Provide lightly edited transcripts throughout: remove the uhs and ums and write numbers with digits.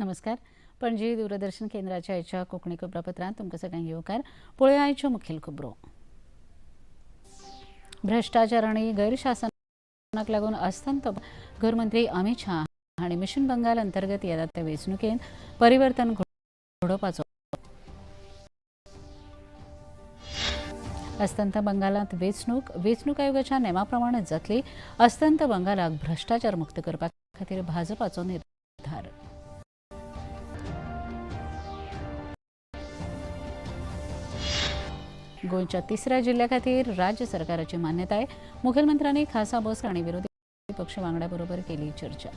नमस्कार. पणजी दूरदर्शन केंद्राच्या आयच्या कोंकणी खबरापत्रांत तुमकां सगळ्यांक येवकार. पळोवया आयच्यो मुखेल खबरो. भ्रश्टाचार आनी गैरशासनाक लागून अस्तंत घरमंत्री अमित शाह हांणी मिशन बंगाल अंतर्गत येतात त्या वेंचणुकेंत परिवर्तन घडोवपाचो. अस्तंत बंगालांत वेंचणूक वेंचणूक आयोगाच्या नेमा प्रमाणेच जातली. अस्तंत बंगालाक भ्रश्टाचार मुक्त करपा खातीर भाजपाचो निर्धार. गोंयच्या तिसऱ्या जिल्ल्या खातीर राज्य सरकाराची मान्यताय. मुखेलमंत्र्यांनी खासा बसका आनी विरोधी पक्ष वांगड्या बरोबर केली चर्चा.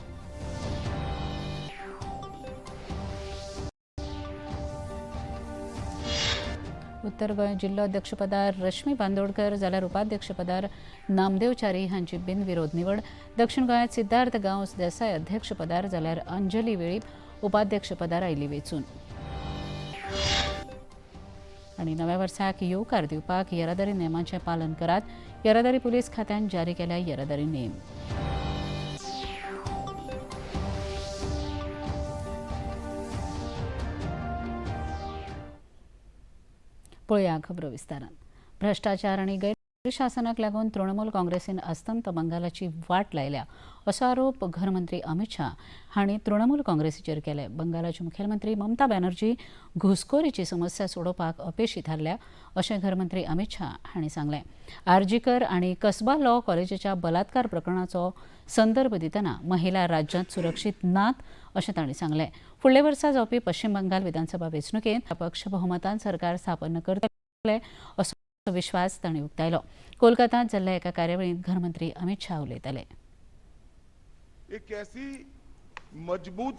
उत्तर गोंय जिल्लो अध्यक्षपदार रश्मी बांदोडकर जाल्यार उपाध्यक्षपदार नामदेव च्यारी हांची बिनविरोध निवड. दक्षिण गोंयांत सिद्धार्थ गांवस देसाय अध्यक्षपदार जाल्यार अंजली वेळीप उपाध्यक्षपदार आयली वेंचून. आनी नव्या वर्साक येवकार दिवपाक येरादारी नेमाचें पालन करात. येरादारी पुलीस खात्यान जारी केल्या येरादारी नेम. पळोवया खबरो विस्तारान. भ्रश्टाचार आनी गैरशासनाक लागून तृणमूल काँग्रेसीन अस्तंत बंगालाची वाट लायल्या असो आरोप घरमंत्री अमित शाह हांणी तृणमूल काँग्रेसीचेर केले. बंगालाची मुखेलमंत्री ममता बॅनर्जी घुसखोरीची समस्या सोडोवपाक अपेशी थारल्या अशें घरमंत्री अमित शाह हांणी सांगलें. आरजीकर आनी कसबा लॉ कॉलेजीच्या बलात्कार प्रकरणाचो संदर्भ दितना महिला राज्यांत सुरक्षीत नात अशें तांणी सांगलें. फुडल्या वर्सा जावपी पश्चिम बंगाल विधानसभा वेंचणुकेंत पक्ष बहुमतान सरकार स्थापन करतले असो विश्वास तांणी उक्तायलो. कोलकातांत जाल्ल्या एका कार्यावळींत घरमंत्री अमित शाह उलयताले. एक ऐसी मजबूत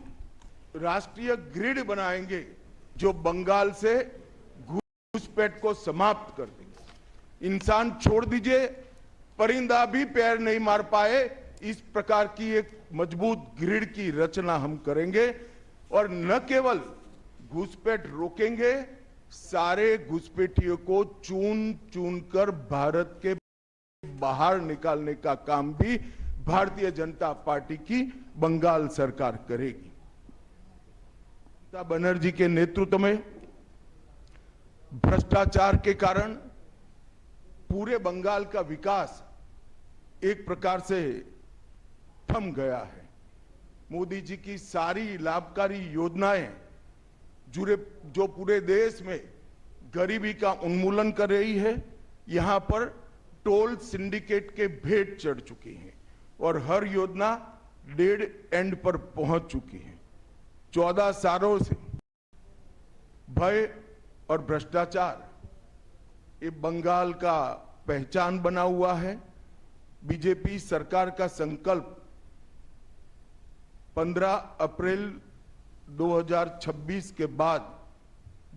राष्ट्रीय ग्रिड बनाएंगे जो बंगाल से घुसपैठ को समाप्त कर देंगे. इंसान छोड़ दीजिए, परिंदा भी पैर नहीं मार पाए, इस प्रकार की एक मजबूत ग्रिड की रचना हम करेंगे और न केवल घुसपैठ रोकेंगे, सारे घुसपैठियों को चुन चुन कर भारत के बाहर निकालने का काम भी भारतीय जनता पार्टी की बंगाल सरकार करेगी. ममता बनर्जी के नेतृत्व में भ्रष्टाचार के कारण पूरे बंगाल का विकास एक प्रकार से थम गया है. मोदी जी की सारी लाभकारी योजनाएं जो पूरे देश में गरीबी का उन्मूलन कर रही है, यहां पर टोल सिंडिकेट के भेंट चढ़ चुकी हैं और हर योजना डेड एंड पर पहुंच चुकी है. 14 सालों से भय और भ्रष्टाचार ये बंगाल का पहचान बना हुआ है. बीजेपी सरकार का संकल्प 15 अप्रैल 2026 के बाद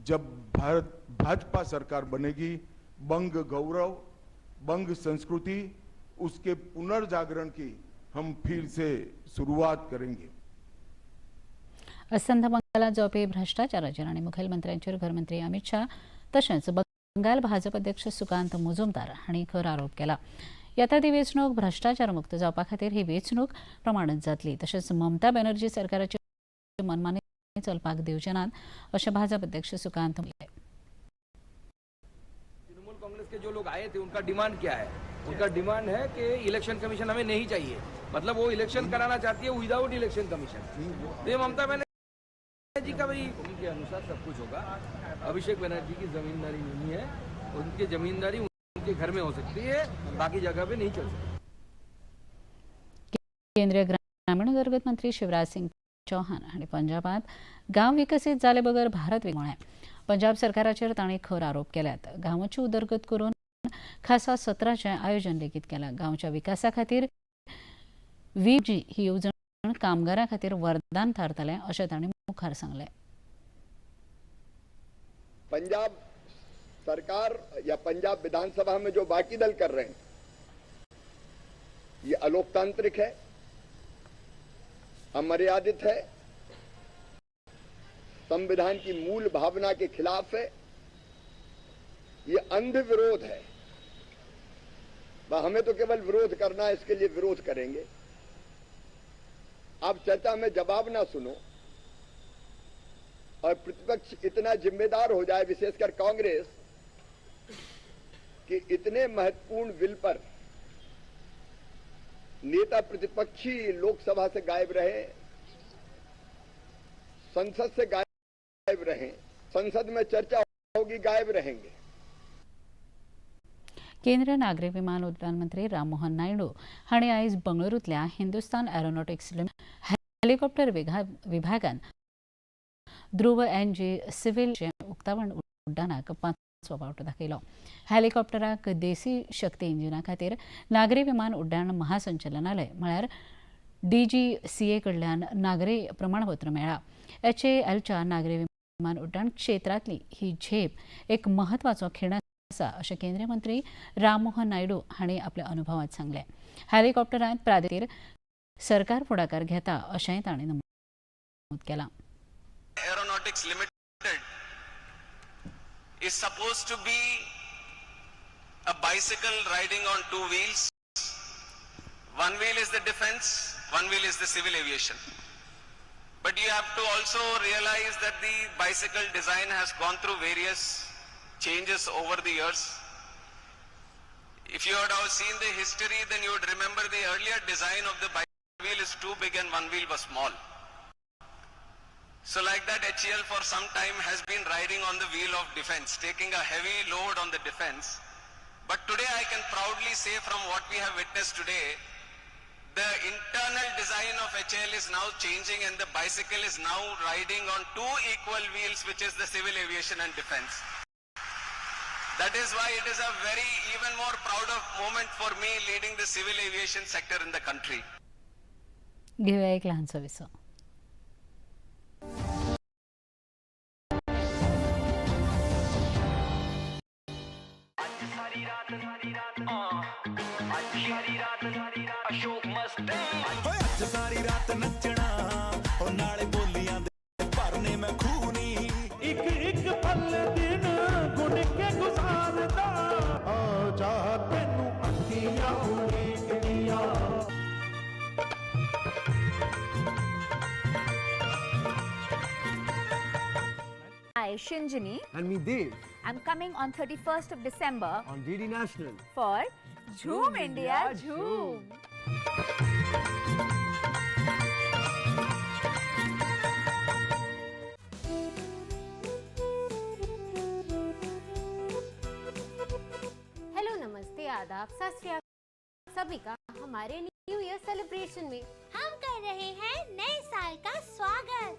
जब भारत भाजपा सरकार बनेगी, बंग गौरव, बंग संस्कृति, उसके पुनर्जागरण की हम फिर से शुरुआत करेंगे. अस्तंत बंगालात जावपी भ्रश्टाचाराचेर आनी मुखेलमंत्र्यांचेर घरमंत्री अमित शाह तशेंच बंगाल भाजप अध्यक्ष सुकांत मुजुमदार हांणी खर आरोप केला. येता ती वेंचणूक भ्रश्टाचार मुक्त जावपा खातीर ही वेंचणूक प्रमाणच जातली. तशेंच ममता बॅनर्जी सरकाराची मनमानी चलपाक दिवचे नात अशें भाजप अध्यक्ष सुकांत म्हणलें. तृणमूल कांग्रेस के जो लोग आए थे उनका डिमांड क्या है? उनका डिमांड है कि इलेक्शन कमीशन हमें नहीं चाहिए. मतलब वो इलेक्शन कराना चाहती है विदाउट इलेक्शन कमीशन. तो ये ममता बनर्जी का भाई के अनुसार सब कुछ होगा. अभिषेक बनर्जी की जमींदारी नहीं है, उनकी जमींदारी उनके घर में हो सकती है, बाकी जगह पे नहीं चल सकती. केंद्रीय ग्रामीण उदरगत मंत्री शिवराज सिंग चौहान हांणी पंजाबात गांव विकसीत जाले बगर भारत म्हळें. पंजाब सरकाराचेर तांणी खर आरोप केल्यात. गांवाची उदरगत करून खासा सत्राचें आयोजन लेगीत केलां. गांवच्या विकासा खातीर व्ही जी ही येवजण कामगारां खातीर वरदान थारतलें अशें तांणी मुखार सांगलें. पंजाब सरकार या पंजाब विधानसभा में जो बाकी दल कर रहे हैं, ये अलोकतांत्रिक है, अमर्यादित है, संविधान की मूल भावना के खिलाफ है, ये अंध विरोध है. हमें तो केवल विरोध करना है, इसके लिए विरोध करेंगे. आप चर्चा में जवाब ना सुनो. और प्रतिपक्ष इतना जिम्मेदार हो जाए, विशेषकर कांग्रेस, कि इतने महत्वपूर्ण बिल पर नेता प्रतिपक्षी लोकसभा से गायब रहे, संसद से गायब रहे, संसद में चर्चा होगी गायब रहेंगे। केंद्रीय नागरी विमान उड्डाण मंत्री राममोहन नायडू हांणी आयज बंगळुरूंतल्या हिंदुस्तान एरोनॉटिक्स हेलिकॉप्टर विभागान ध्रुव एनजी सिव्हिलचें उक्तावण उड्डाणाक 5वो फावट दाखयलो। हेलिकॉप्टराक देसी शक्ती इंजिना खातीर नागरी विमान उड्डाण महासंचालनालय म्हळ्यार DGCA कडल्यान नागरी प्रमाणपत्र मेळ्ळां। HALच्या नागरी विमान उड्डाण क्षेत्रांतली ही झेप एक म्हत्वाचो खीण आसा अशें केंद्रीय मंत्री राममोहन नायडू हांणी आपल्या अनुभवांत सांगलें। हेलिकॉप्टरांत प्रादेशीक सरकार फुडाकार घेता अशेंय तांणी नमूद केलां। Aeronautics Limited is supposed to be a bicycle riding on two wheels. One wheel is the defense, one wheel is the civil aviation. But you have to also realize that the bicycle design has gone through various changes over the years. If you had all seen the history, then you would remember the earlier design of the bicycle wheel is too big and one wheel was small. So like that, HAL for some time has been riding on the wheel of defense, taking a heavy load on the defense. But today I can proudly say from what we have witnessed today, the internal design of HAL is now changing and the bicycle is now riding on two equal wheels, which is the civil aviation and defense. That is why it is a very even more proud of moment for me leading the civil aviation sector in the country. घेऊया एक लहानसा विसव। ਸਾਰੀ ਰਾਤ ਨੱਚਣਾ ਉਹ ਨਾਲੇ ਬੋਲੀਆਂ ਦੇ ਭਰਨੇ ਮੈਂ ਖੂਨੀ ਇੱਕ ਇੱਕ ਪਲ ਦਿਨ ਗੁਣ ਕੇ ਗੁਜ਼ਾਰਦਾ ਆ ਜਾ ਤੈਨੂੰ ਅੱਖੀਆਂ ਉਡੀਕਦੀਆਂ। Hi, Shinjini. And me, Dev. I'm coming on 31st of December on DD National for Jhoom India Jhoom. Hello, नमस्ते, आदाब, सत श्री अकाल सभी का हमारे न्यू ईयर सेलिब्रेशन में हम कर रहे हैं नए साल का स्वागत,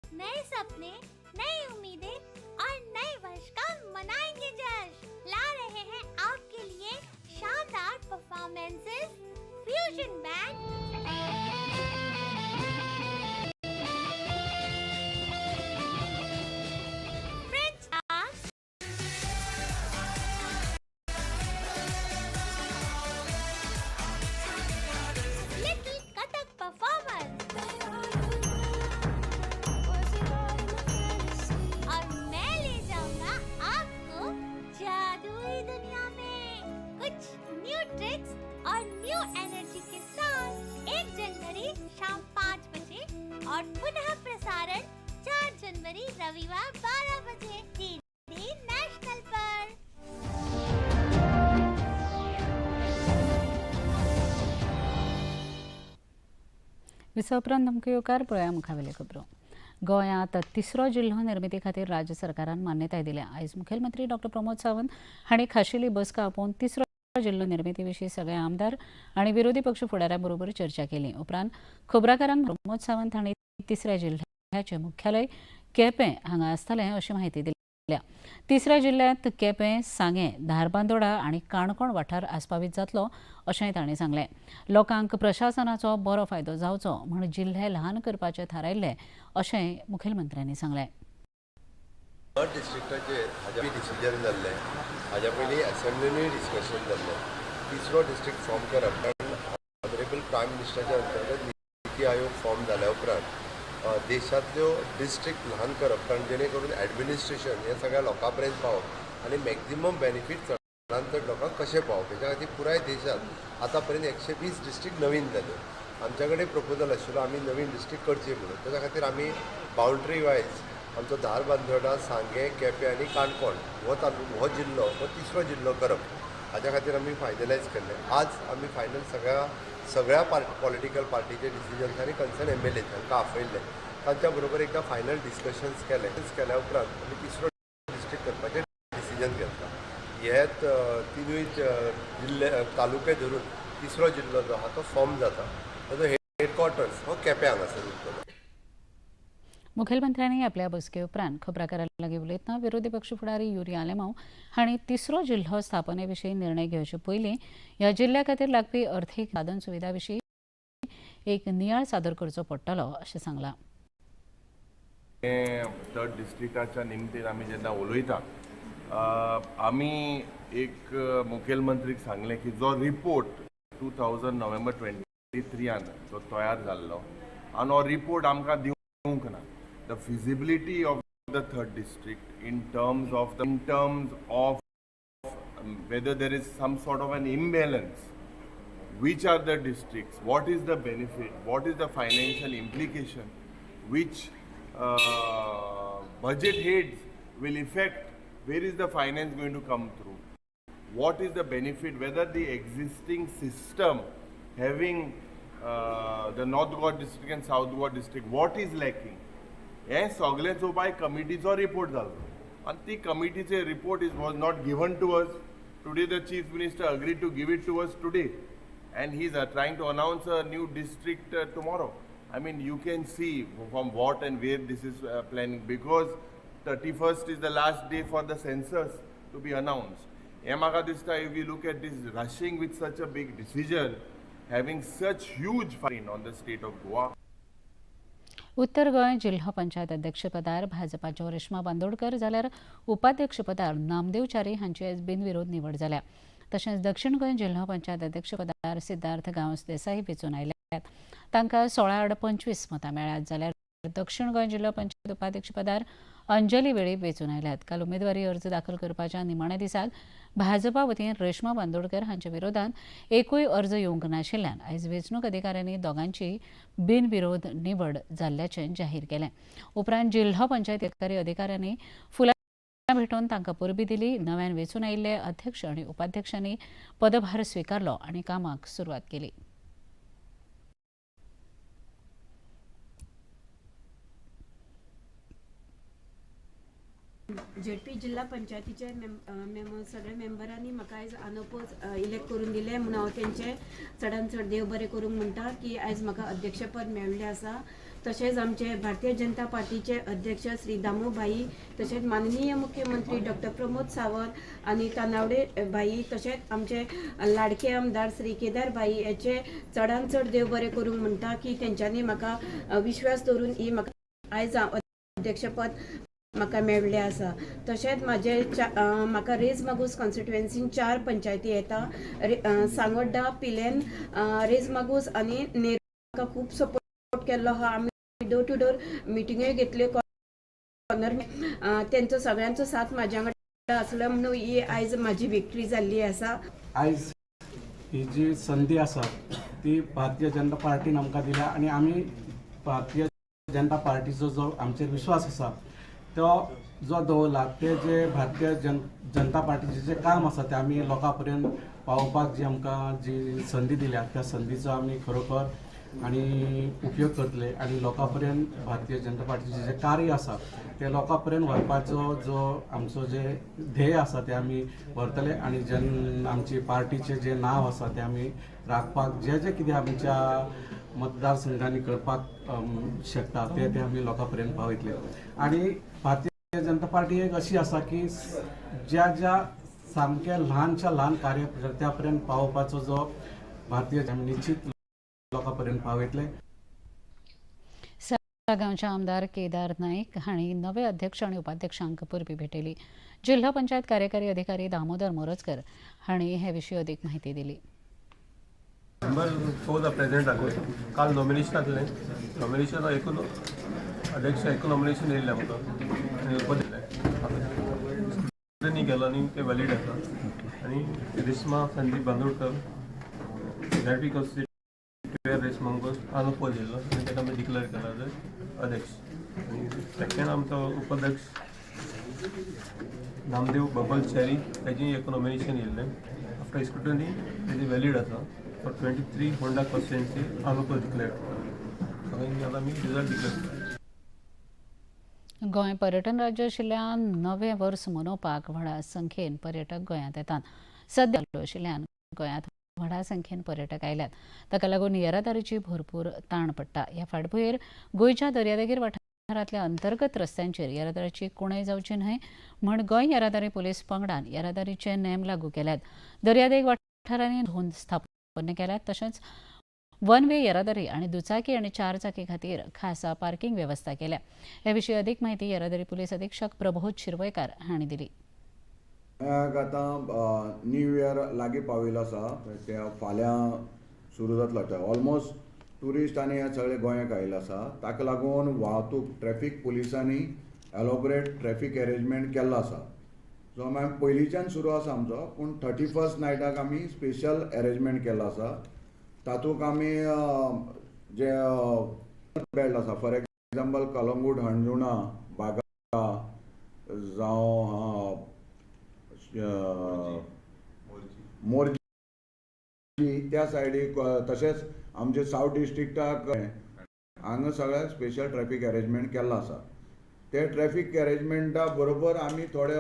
नए सपने, नई उम्मीदें और नए वर्ष का मनाएंगे जश्न। ला रहे हैं आपके लिए शानदार performances, fusion band, French dance, little Kathak performance और मैं ले जाऊंगा आपको जादुई दुनिया में कुछ न्यू ट्रिक्स और न्यू एनर्जी के साथ। 1 जनवरी शाम 5 बजे और पुनः प्रसारण 4 जनवरी रविवार 12 बजे डीडी नेशनल पर। विसवा उपरांत तुमकां येवकार. पळया मुखावेल्यो खबरो. गोंयांत तिसरो जिल्हो निर्मिती खातीर राज्य सरकारान मान्यताय दिल्या. आयज मुखेलमंत्री डॉक्टर प्रमोद सावंत हांणी खाशेली बसका आपोवन तिसरो जिल्हो निर्मिती विशीं सगळे आमदार आनी विरोधी पक्ष फुडाऱ्यां बरोबर चर्चा केली. उपरांत खबराकारांक प्रमोद सावंत हांणी तिसऱ्या जिल्ह्याचें मुख्यालय केपें हांगा आसतलें अशी म्हायती दिल्या. तिसऱ्या जिल्ह्यांत केपें, सांगें, धारबांदोडा आनी काणकोण वाठार आस्पावीत जातलो अशेंय तांणी सांगलें. लोकांक प्रशासनाचो बरो फायदो जावचो म्हूण जिल्हे ल्हान करपाचें थारायल्लें अशेंय मुखेलमंत्र्यांनी सांगलें. थर्ड डिस्ट्रिक्टाचेर हाज्या डिसिजन जाल्लें, हाज्या पयलीं एसेंब्लीनूय डिस्कशन जाल्लें. तिसरो डिस्ट्रिक्ट फॉर्म करप, कारण ऑनरेबल प्रायम मिनिस्टराच्या अंतर्गत नीती आयोग फॉर्म जाल्या उपरांत देशांतल्यो डिस्ट्रिक्ट ल्हान करप, कारण जेणे करून एडमिनिस्ट्रेशन हें सगळ्या लोकां पर्यंत पावप आनी मॅक्झिमम बेनिफीट चडांत चड लोकांक कशें पावप हेच्या खातीर पुराय देशांत आतां पर्यंत 120 डिस्ट्रिक्ट नवीन जाले. आमच्या कडेन प्रपोजल आशिल्लो आमी नवीन डिस्ट्रिक्ट करचे म्हणून. ताच्या खातीर आमी बाउंड्री वायज आमचो धारबांदोडा, सांगें, केपें आनी काणकोण हो तालुको, हो जिल्लो, हो तिसरो जिल्लो करप हाज्या खातीर आमी फायनलायज केल्लें. आज आमी फायनल सगळ्या सगळ्या पॉलिटिकल पार्टीचे डिसिजन्स आनी कन्सर्न एमएलए तांकां आपयल्ले, तांच्या बरोबर एकदां फायनल डिस्कशन्स केले. केल्या उपरांत आमी तिसरो डिस्ट्रिक्ट करपाचें डिसिजन घेतलां. हे तिनूय जिल्ले तालुके धरून तिसरो जिल्लो जो आहा तो फॉर्म जाता. ताजो हेडक्वॉर्टर्स हो केप्यां हांगासर उरतलो. मुखेलमंत्र्यांनी आपल्या बसके उपरांत खबराकारां लागीं उलयतना विरोधी पक्ष फुडारी युरी आलेमाव हांणी तिसरो जिल्हो स्थापने विशीं निर्णय घेवचे पयलीं ह्या जिल्ल्या खातीर लागपी अर्थीक साधन सुविधा विशीं एक नियाळ सादर करचो पडटलो अशें सांगलां. थर्ड डिस्ट्रिक्टाच्या निमतीन आमी जेन्ना उलयता, आमी एक मुखेलमंत्रीक सांगलें की जो रिपोर्ट 2000 नोव्हेंबर 23आन जो तयार जाल्लो आनी हो रिपोर्ट आमकां दिवंक ना, the feasibility of the third district in terms of whether there is some sort of an imbalance, which are the districts, what is the benefit, what is the financial implication, which budget heads will affect, where is the finance going to come through, what is the benefit, whether the existing system having the North Goa district and South Goa district, what is lacking. हें सगळें चोवपाक कमिटीचो report जालो आनी ती कमिटीचे report is was not given to us. Today the Chief Minister agree to give it to us today and he is trying to announce a new district tomorrow. I mean, you can see from what and where this is planning, because 31st is the last day for the census to be announced. हें म्हाका दिसता, if you look at this rushing with such a big decision, having such huge fine on the state of Goa. उत्तर गोंय जिल्हो पंचायत अध्यक्षपदार भाजपाच्यो रेश्मा बांदोडकर जाल्यार उपाध्यक्षपदार नामदेव च्यारी हांची आयज बिनविरोध निवड जाल्या. तशेंच दक्षिण गोंय जिल्हो पंचायत अध्यक्षपदार सिद्धार्थ गांवस देसाई वेंचून आयल्यात. तांकां 16 आड 25 मतां मेळ्ळ्यात. जाल्यार दक्षिण गोंय जिल्हो पंचायत उपाध्यक्षपदार अंजली वेळीप वेंचून आयल्यात. काल उमेदवारी अर्ज दाखल करपाच्या निमाण्या दिसाक भाजपा वतीन रेश्मा बांदोडकर हांच्या विरोधात एकूय अर्ज येवंक नाशिल्ल्यान आयज वेंचणूक अधिकाऱ्यांनी दोगांची बिनविरोध निवड जाल्ल्याचें जाहीर केलें. उपरांत जिल्हो पंचायत कार्यकारी अधिकाऱ्यांनी फुलां भेटोवन तांकां परबीं दिली. नव्यान वेंचून आयिल्ले अध्यक्ष आनी उपाध्यक्षांनी पदभार स्विकारलो आनी कामाक सुरवात केली. झेडपी जिल्हा पंचायतीचे मेम सगळे मेंबरांनी म्हाका आयज अनअपोज इलेक्ट करून दिले म्हणून हांव तेंचे चडान चड देव बरें करूंक म्हणटा की आयज म्हाका अध्यक्षपद मेळिल्लें आसा. तशेंच आमचे भारतीय जनता पार्टीचे अध्यक्ष श्री दामू भाई, तशेंच माननीय मुख्यमंत्री डॉक्टर प्रमोद सावंत आनी तानावडे भाई, तशेंच आमचे लाडके आमदार श्री केदार भाई हेचे चडान चड देव बरें करूंक म्हणटा की तेंच्यांनी म्हाका विश्वास दवरून ही म्हाका आयज हांव अध्यक्षपद म्हाका मेळिल्लें आसा. तशेंच म्हाजे म्हाका रेज मागूस कॉन्स्टिट्युएन्सीन चार पंचायती येता, सांगोड्डा, पिलेन, रेज मागूस आनी नेर. म्हाका खूब सपोर्ट केल्लो आहा. आमी डोर टू डोर मिटिंग्योय घेतल्यो कॉर्नर. तेंचो सगळ्यांचो साथ म्हाज्या वांगडा आसलो म्हणून ही आयज म्हाजी विक्ट्री जाल्ली आसा. आयज ही जी संदी आसा ती भारतीय जनता पार्टीन आमकां दिल्या आनी आमी भारतीय जनता पार्टीचो जो आमचेर विश्वास आसा तो जो दवरला, ते जे भारतीय जनता पार्टीचें जें काम आसा तें आमी लोकां पर्यंत पावोवपाक जी आमकां जी संदी दिल्या, त्या संदीचो आमी खरोखर आनी उपयोग करतले आनी लोकां पर्यंत भारतीय जनता पार्टीचें जें कार्य आसा तें लोकां पर्यंत व्हरपाचो जो आमचो जे ध्येय आसा तें आमी व्हरतले आनी जन आमची पार्टीचें जें नांव आसा तें आमी राखपाक जें जें कितें आमच्या मतदारसंघांनी करपाक शकता तें तें आमी लोकां पर्यंत पावयतले. आनी भारतीय जनता पार्टी एक अशी आसा की ज्या ज्या सामक्या ल्हानच्या ल्हान कार्यकर्त्या पर्यंत पावोवपाचो जो भारतीय आमी निश्चित लोकां पर्यंत पावयतले. साळगांवचे आमदार केदार नाईक हांणी नवे अध्यक्ष आनी उपाध्यक्षांक परबीं भेटयली. जिल्हो पंचायत कार्यकारी अधिकारी दामोदर मोरजकर हांणी हे विशीं अदीक म्हायती दिली. मेंबर 14 प्रेझेंट आसले. काल नॉमिनेशन आसलें. नॉमिनेशन एकूण अध्यक्ष एकूण नॉमिनेशन येयल्लें आमकां आनी उपदिलें स्क्रुटनी केलो आनी ते व्हॅलीड आसा. आनी Reshma Sandeep Bandodkar, ZP constituent Reshma unopposed येयलो आनी ताका आमी डिक्लेअर केला एज अध्यक्ष. आनी सेकंड आमचो उपाध्यक्ष नामदेव बबल च्यारी तेजें एक नॉमिनेशन येयल्लें. आफ्टर स्क्रुटनी तेजें व्हॅलीड आसा for 23 Honda constituency unopposed declare. आतां आमी रिजल्ट डिक्लेअर करता. गोंय पर्यटन राज्य आशिल्ल्यान नवें वर्स मनोवपाक व्हडा संख्येन पर्यटक गोंयांत येतात. सद्या चालू आशिल्ल्यान गोंयांत व्हडा संख्येन पर्यटक आयल्यात. ताका लागून येरादारीची भरपूर ताण पडटा. ह्या फाटभुंयेर गोंयच्या दर्यादेगेर वाठारांतल्या अंतर्गत रस्त्यांचेर येरादारीची कुणय जावची न्हय म्हण गोंय येरादारी पुलीस पंगडान येरादारीचे नेम लागू केल्यात. दर्यादेग वाठारांनी झोन स्थापन केल्यात. तशेंच वन वे येरादारी आनी दुचाकी आनी चार चाकी खातीर खासा पार्किंग वेवस्था केल्या. हे विशीं अधिक माहिती येरादारी पुलीस अधीक्षक प्रबोध शिरवयकार हांणी दिली. आतां न्यू इयर लागीं पाविल्लो आसा. ते फाल्यां सुरू जातलो. ऑलमोस्ट ट्युरिस्ट आनी हे सगळे गोंयाक आयिल्ले आसा. ताका लागून वाहतूक ट्रॅफीक पुलिसांनी एलोबरेट ट्रॅफीक एरेंजमेंट केल्लो आसा, जो मागीर पयलींच्यान सुरू आसा आमचो, पूण 31 नायटाक आमी स्पेशल एरेंजमेंट केल्लो आसा. तातूंत आमी जे बेल्ट आसा, फॉर एग्जाम्पल कलंगूट, हणजुणा, बागा जावं मोरजी त्या सायडीक, तशेंच आमचे सावथ डिस्ट्रिक्टाक हांगा सगळ्याक स्पेशल ट्रॅफीक एरेंजमेंट केल्लो आसा. ते ट्रॅफीक एरेंजमेंटा बरोबर आमी थोडे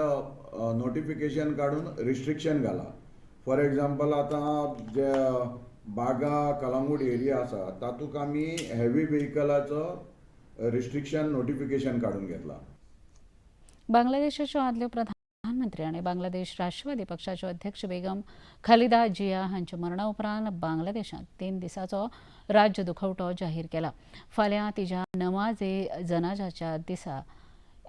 नोटिफिकेशन काडून रिस्ट्रिक्शन घाला. फॉर एग्जाम्पल आतां जे बागा कलंगूट एरिया आसा तातूंत आमी हेवी व्हेकलाचो रिस्ट्रिक्शन नोटिफिकेशन काडून घेतला. बांगलादेशाच्यो आदल्यो प्रधानमंत्री आनी बांगलादेश राष्ट्रवादी पक्षाच्यो अध्यक्ष बेगम खालिदा जिया हांच्या मरणा उपरांत बांगलादेशांत 3 दिसाचो राज्य दुखवटो जाहीर केला. फाल्यां तिच्या नमाजे जनाजाच्या दिसा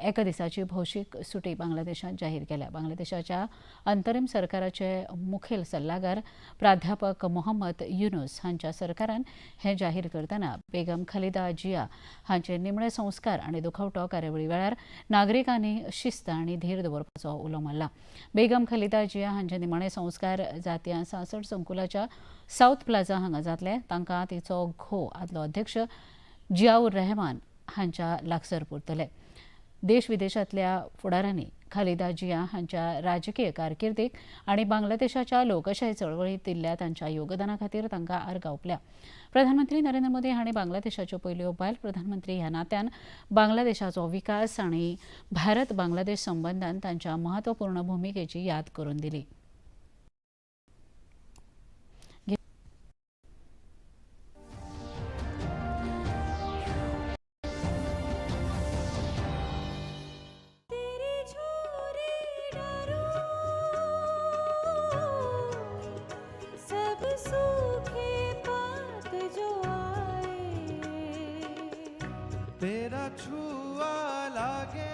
एका दिसाची भौशीक सुटी बांगलादेशांत जाहीर केल्या. बांगलादेशाच्या अंतरीम सरकाराचे मुखेल सल्लागार प्राध्यापक मोहम्मद युनुस हांच्या सरकारान हें जाहीर करतना बेगम खालिदा जिया हांचे निमणे संस्कार आनी दुखवटो कार्यावळी वेळार नागरिकांनी शिस्त आनी धीर दवरपाचो उलो मारला. बेगम खालिदा जिया हांचे निमाणे संस्कार जातीय सांसद संकुलाच्या सावथ प्लाझा हांगा जातले. तांकां तिचो घोव आदलो अध्यक्ष जियाउर रहमान हांच्या लागसर पुरतले. देश विदेशांतल्या फुडारांनी खालिदा जिया हांच्या राजकीय कारकिर्दीक आनी बांगलादेशाच्या लोकशाय चळवळींत दिल्ल्या तांच्या योगदाना खातीर तांकां आर्गां ओंपल्या. प्रधानमंत्री नरेंद्र मोदी हांणी बांगलादेशाच्यो पयल्यो बायल प्रधानमंत्री ह्या नात्यान बांगलादेशाचो विकास आनी भारत बांगलादेश संबंदान तांच्या म्हत्वपूर्ण भुमिकेची याद करून दिली. तेरा छुआ लागे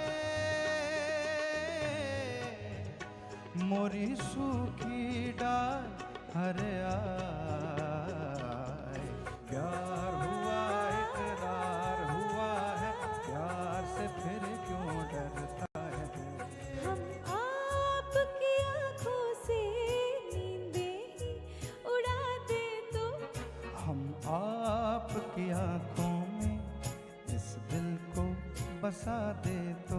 मोरी सूखी डाल हरे आए, प्यार हुआ इकरार हुआ है, प्यार से फिर क्यों डरता है। हम आपकी आँखों से नींदें ही उड़ा दे तो, हम आपकी आँखों में इस दिल को बसा दे तो।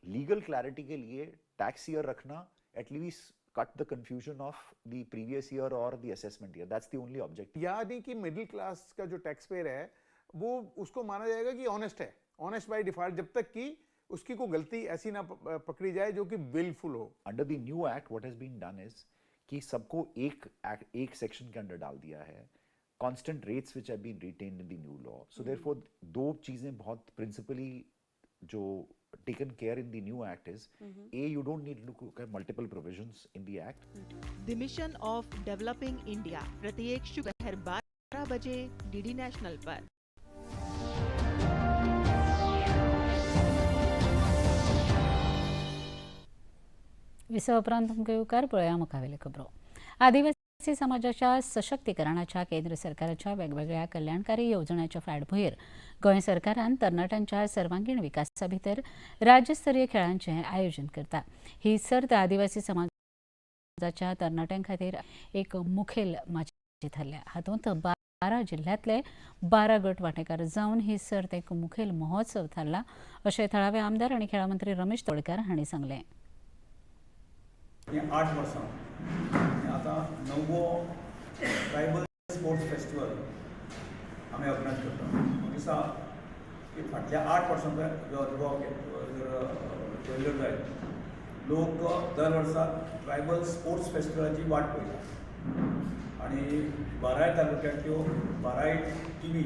लीगल क्लैरिटी के लिए टैक्स ईयर रखना at least cut the confusion of the previous year Aur the assessment year. That's the only objective. यानी कि मिडिल क्लास का जो टैक्स पेयर है वो उसको माना जाएगा कि ऑनेस्ट है, ऑनेस्ट बाय डिफॉल्ट, जब तक कि उसकी कोई गलती ऐसी ना पकड़ी जाए जो कि विलफुल हो। Under the new act what has been done is कि सबको एक सेक्शन के अंडर डाल दिया है। Constant rates which have been retained in the new law. So therefore दो चीजें बहुत प्रिंसिपली जो taken care in the new act is, A, you don't need to look at multiple provisions in the act. The mission of developing India प्रत्येक शुक्रवार 12 बजे DD national पर। विसव उपरांत तुमकां येवकार. पळया मुखावेल्यो खबरो. आदिवासी आदिवासी समाजाच्या सशक्तीकरणाच्या केंद्र सरकाराच्या वेगवेगळ्या कल्याणकारी येवजण्याच्या फाटभुंयेर गोंय सरकारान तरणाट्यांच्या सर्वांगीण विकासा भितर राज्यस्तरीय खेळांचें आयोजन करता. ही सर्त आदिवासी समाजाच्या तरणाट्यां खातीर एक मुखेल माची थारल्या. हातूंत 12 जिल्ह्यांतले 12 गट वांटेकार जावन ही सर्त एक मुखेल महोत्सव थारला अशें थळावे आमदार आनी खेळां मंत्री रमेश तवडकार हांणी सांगलें. 8 वर्सां आतां 9वो ट्रायबल स्पोर्ट्स फेस्टिवल आमी ऑर्गनायज करता. म्हाका दिसता की फाटल्या 8 वर्सांचो जो अनुभव जर पळयलो जायत, लोक दर वर्सा ट्रायबल स्पोर्ट्स फेस्टिवलाची वाट पळयता आनी 12 तालुक्यांतल्यो 12 टिमी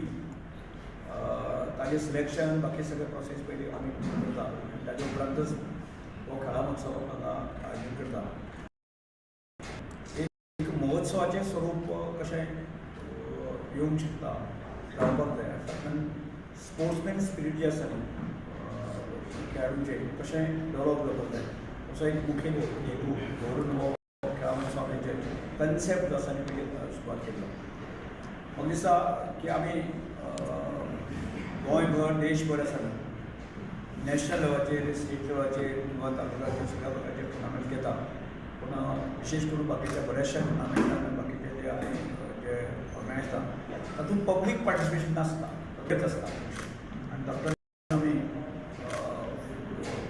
ताजें सिलेक्शन बाकी सगळे प्रोसेस पयलीं आमी करता आनी ताजे उपरांतच हो खेळां महोत्सव हांगा आयोजन करता. एक महोत्सवाचें स्वरूप कशें येवंक शकता जावपाक जाय. तातूंतल्यान स्पोर्ट्समॅन स्पिरीट जी आसा न्ही खेळाडूंचें कशें डेवलप जावपाक जाय असो एक मुखेल हेतू दवरून हो खेळां महोत्सव आमी कन्सेप्ट जो आसा न्ही पयलीं सुरवात केल्लो. म्हाका दिसता की आमी गोंयभर देशभर आसा न्ही नॅशनल लेवलाचेर, स्टेट लेवलाचेर किंवा तालुक्याचेर सगळ्या प्रकारचे टुर्नामेंट घेता, पूण विशेश करून बाकीच्या बऱ्याचशा टुर्नामेंटान बाकीचे जे आमी जे ऑर्गनायज जाता तातूंत पब्लीक पार्टिसिपेशन नासता, कमीच आसता आनी तातूंतल्यान आमी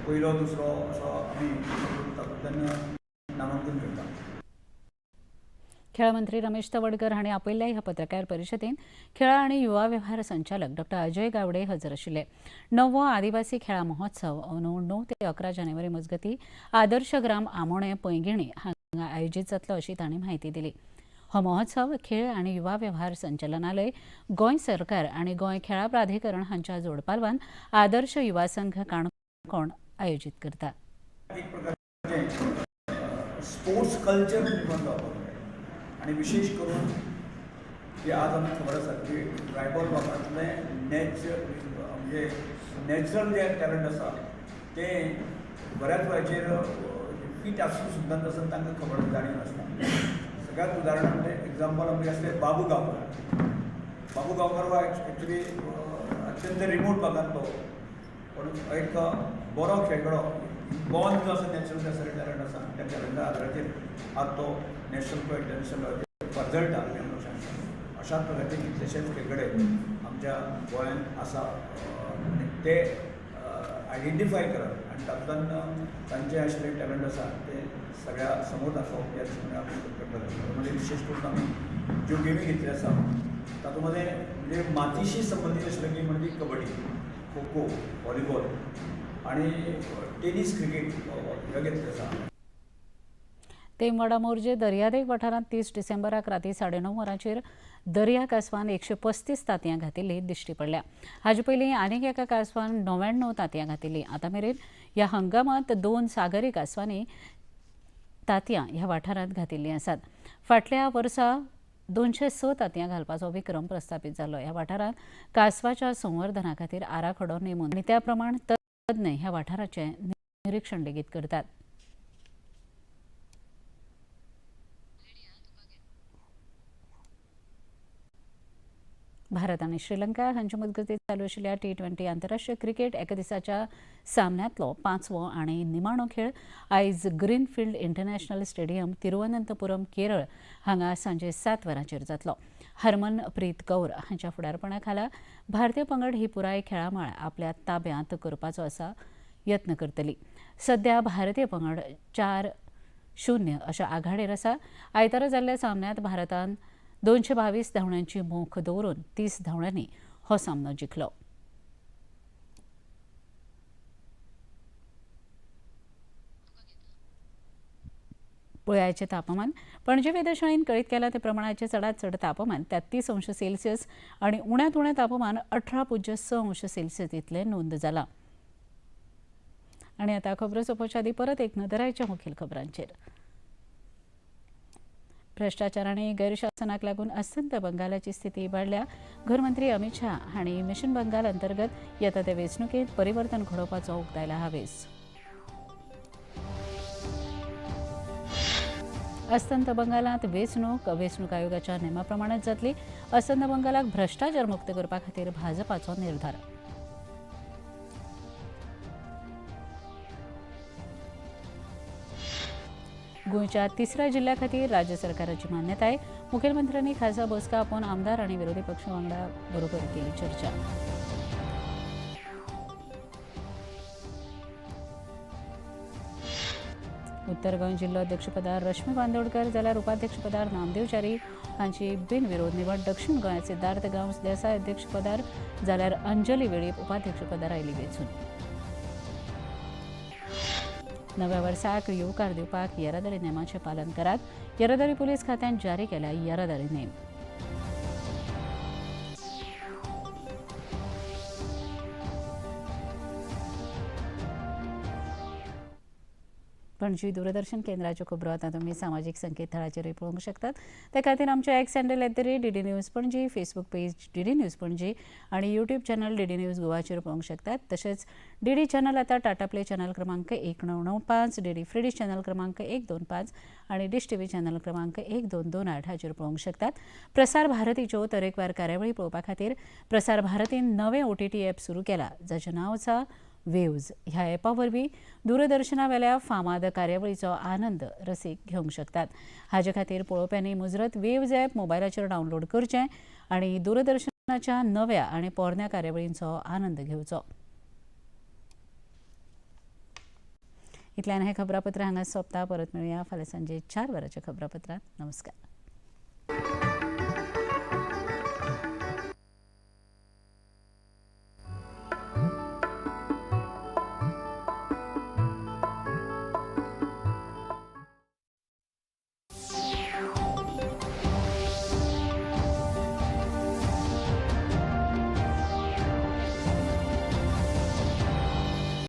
पयलो दुसरो असो आमी तातूंतल्यान नामांकन करता. खेळ मंत्री रमेश तवडकर हांणी आपयल्ल्या ह्या पत्रकार परिशदेंत खेळां आनी युवा वेव्हार संचालक डॉ अजय गावडे हजर आशिल्ले. 9वो आदिवासी खेळां महोत्सव अंदू 9 ते 11 जानेवारी मजगतीं आदर्श ग्राम आमोणें पैंगिणी हांगा आयोजीत जातलो अशी तांणी म्हायती दिली. हो महोत्सव खेळ आनी युवा वेव्हार संचालनालय, गोंय सरकार आनी गोंय खेळां प्राधिकरण हांच्या जोडपालवान आदर्श युवा संघ काणकोण आयोजीत करता. एक प्रकारचें स्पोर्ट्स कल्चर निर्माण जावपाक जाय आनी विशेश करून की आज आमकां खबर आसा की ट्रायबल भागांतलें नॅचर म्हणजे नॅचरल जें टॅलंट आसा तें बऱ्याच वेळाचेर फीट आसून सुद्दां तसो तांकां खबर जाणीव नासता. सगळ्यात उदाहरण म्हणजे एग्जाम्पल आमचें आसलें बाबू गांवकर. बाबू गांवकर हो एक्चुली अत्यंत रिमोट भागांतलो पूण एक बरो खेळगडो, बॉर्न जो आसा नॅचरल आसा टॅलंट आसा, त्या टॅलंटा आदाराचेर आज तो नॅशनल किंवा इंटरनॅशनल लेवलाचेर पर्जळटा हें म्हणूंक शकता. अशाच प्रकारचे कितलेशेच खेळगडे आमच्या गोंयांत आसा आनी ते आयडेंटिफाय करप आनी तातूंतल्यान तांचें आशिल्लें टॅलंट आसा तें सगळ्या समोर दाखोवप ह्या दिशेन आमी करता. म्हणजे विशेश करून आमी ज्यो गेमी घेतल्यो आसा तातूंत मदें म्हणजे मातीशी संबंदीत आशिल्ल्यो गेम म्हणजे कबड्डी, खो खो, व्हॉलीबॉल आनी टेनीस, क्रिकेट ह्यो घेतल्यो आसा. तेमवाडा मोरजे दर्यादेग वाठारांत 30 डिसेंबराक राती 9:30 वरांचेर दर्या कासवान 135 तांतयां घातिल्ली दिश्टी पडल्या. हाजे पयलीं आनीक एका कासवान 99 तांतयां घातिल्ली. आतां मेरेन ह्या हंगामांत 2 सागरी कासवांनी तांतयां ह्या वाठारांत घातिल्लीं आसात. फाटल्या वर्सा 206 तांतयां घालपाचो विक्रम प्रस्थापीत जालो. ह्या वाठारांत कासवाच्या संवर्धना खातीर आराखडो नेमून आनी त्या प्रमाण तज्ञ ह्या वाठाराचें निरिक्षण लेगीत करतात. भारत आनी श्रीलंका हांचे मजगतीं चालू आशिल्ल्या T20 आंतरराष्ट्रीय क्रिकेट एका दिसाच्या सामन्यांतलो 5वो आनी निमाणो खेळ आयज greenfield international stadium, Thiruvananthapuram, Kerala हांगा सांजे 7 वरांचेर जातलो. हरमनप्रीत कौर हांच्या फुडारपणा खाला भारतीय पंगड ही पुराय खेळामाळ आपल्या ताब्यांत करपाचो आसा यत्न करतली. सध्या भारतीय पंगड 4-0 अशा आघाडेर आसा. आयतारा जाल्ल्या सामन्यांत भारतान 222 धांवड्यांची मोख दवरून 30 धांवड्यांनी हो सामनो जिखलो. पळयाचें तापमान. पणजे वेधशाळेन कळीत केलां ते प्रमाणाचें चडांत चड तापमान 33 अंश सेल्सियस आनी उण्यांत उणें तापमान 18.6 अंश सेल्सियस इतलें नोंद जालां. आनी आतां खबरो सोंपोवच्या आदीं परत एक नदर आयच्या मुखेल खबरांचेर. भ्रष्टाचार आनी गैरशासनाक लागून अस्तंत बंगालाची स्थिती इबाडल्या. गृहमंत्री अमित शाह हांणी मिशन बंगाल अंतर्गत येता ते वेंचणुकेंत परिवर्तन घडोवपाचो उक्तायला हावेस. अस्तंत बंगालांत वेंचणूक वेंचणूक आयोगाच्या नेमा प्रमाणेच जातली. अस्तंत बंगालाक भ्रश्टाचार मुक्त करपा खातीर भाजपाचो निर्धार. गोंयच्या तिसऱ्या जिल्ह्या खातीर राज्य सरकाराची मान्यताय. मुखेलमंत्र्यांनी खासा बसका आपोवन आमदार आनी विरोधी पक्ष वांगडा बरोबर केली चर्चा. उत्तर गोंय जिल्लो अध्यक्षपदार रश्मी बांदोडकर जाल्यार उपाध्यक्षपदार नामदेव च्यारी हांची बिनविरोध निवड. दक्षिण गोंयाचे सिद्धार्थ गांवस देसाय अध्यक्षपदार जाल्यार अंजली वेळीप उपाध्यक्षपदार आयली वेंचून. नव्या वर्साक येवकार दिवपाक येरादारी नेमाचें पालन करात. येरादारी पुलीस खात्यान जारी केल्या येरादारी नेम. पणजी दूरदर्शन केंद्राच्यो खबरो आतां तुमी सामाजीक संकेतथळाचेरूय पळोवंक शकतात. ते खातीर आमचें X handle @DD News Panaji, Facebook page DD News Panaji आनी यूट्यूब चॅनल डीडी न्यूज गोवाचेर पळोवंक शकतात. तशेंच डीडी चॅनल आतां टाटा प्ले चॅनल क्रमांक 1995, डीडी फ्री डिश चॅनल क्रमांक 125 आनी डिश टीव्ही चॅनल क्रमांक 1228 हाचेर पळोवंक शकतात. प्रसार भारतीच्यो तरेकवार कार्यावळी पळोवपा खातीर प्रसार भारतीन नवें OTT app सुरू केला, जाचें नांव आसा वेव्ज. ह्या एपा वरवीं दूरदर्शनावेल्या फामाद कार्यावळीचो आनंद रसीक घेवंक शकतात. हाजे खातीर पळोवप्यांनी मुजरत वेव्ज एप मोबायलाचेर डावनलोड करचें आनी दूरदर्शनाच्या नव्या आनी पोरण्या कार्यावळींचो आनंद घेवचो. इतल्यान हें खबरापत्र हांगा सोंपता. परत मेळुया फाल्यां सांजे 4 वरांच्या खबरापत्रांत. नमस्कार.